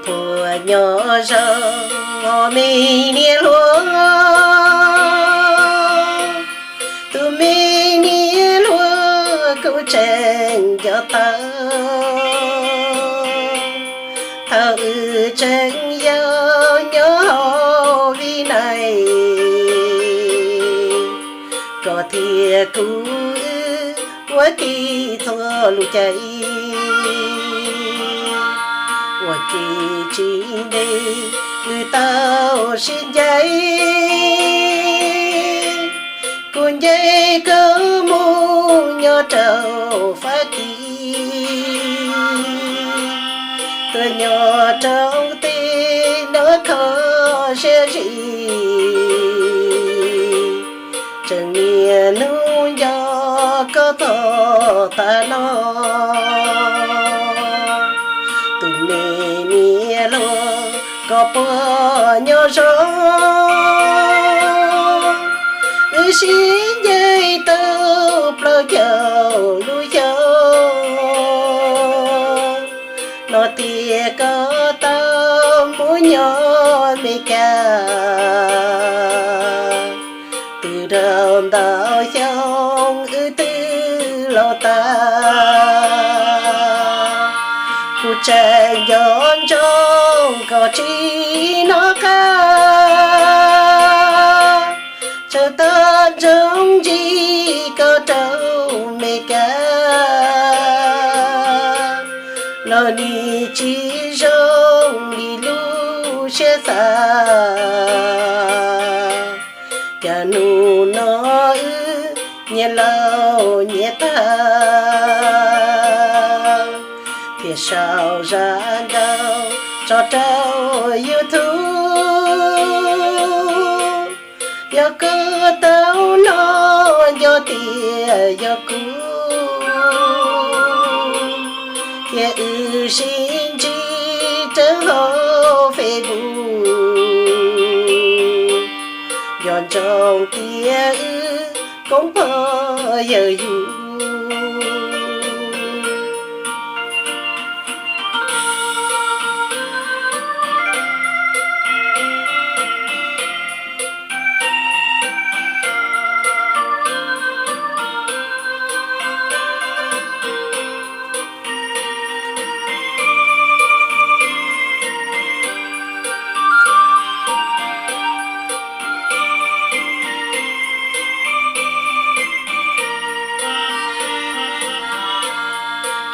Puas nyob zoo me niam hluas, tus me niam hluas kuv tseem nco tau thaum wb tseem yau nyob hauv Vib Nais, koj thiab kuv wb ua ke txhua lub caij, ua ke tsis ntev wb tau sib ncaim. Kuv ncaim koj mus nyob rau Fab Kis, tuaj nyob rau tej no kho siab zim. Tseem niaj hnub nco koj txog tav no, tus me niam hluas koj puas nyob zoo. Wb sib ncaim tau plaub caug lub xyoo, no tias koj tau mus nyob Meskas. Twb dhau ntau xyoo wb twb laus tas, kuv tseem nco ntsoov koj tsis hnov qab, tseem tab nroo ntsib koj rau Meskas, los nim tsis zoo li lub siab xav. Cas hnub no wb nyias laus nyias tag, thiaj sau zaj nkauj tso rau YouTube. Yog koj tau hnov nco tias yog kuv, cia wb sib ntsib rau hauv Facebook, nco ntsoov tias wb koob pog yawm yus.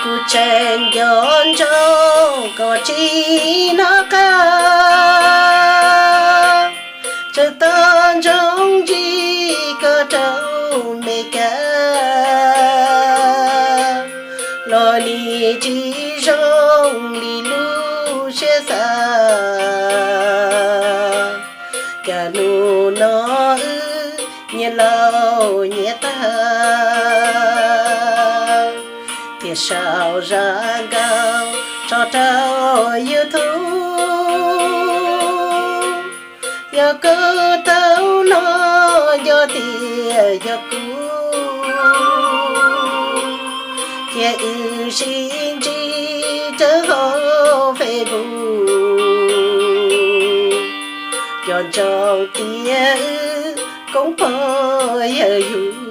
Kuv tseem nco ntsoov koj tsis hnov qab, tseem tab nroo ntsib koj rau Meskas, los nim tsis zoo li lub siab xav. Cas hnub no wb nyias laus nyias tag, thiaj sau zaj nkauj tso rau YouTube. Yog koj tau hnov nco tias yog kuv, cia wb sib ntsib rau hauv Facebook, nco ntsoov tias wb koob pog yawm yus.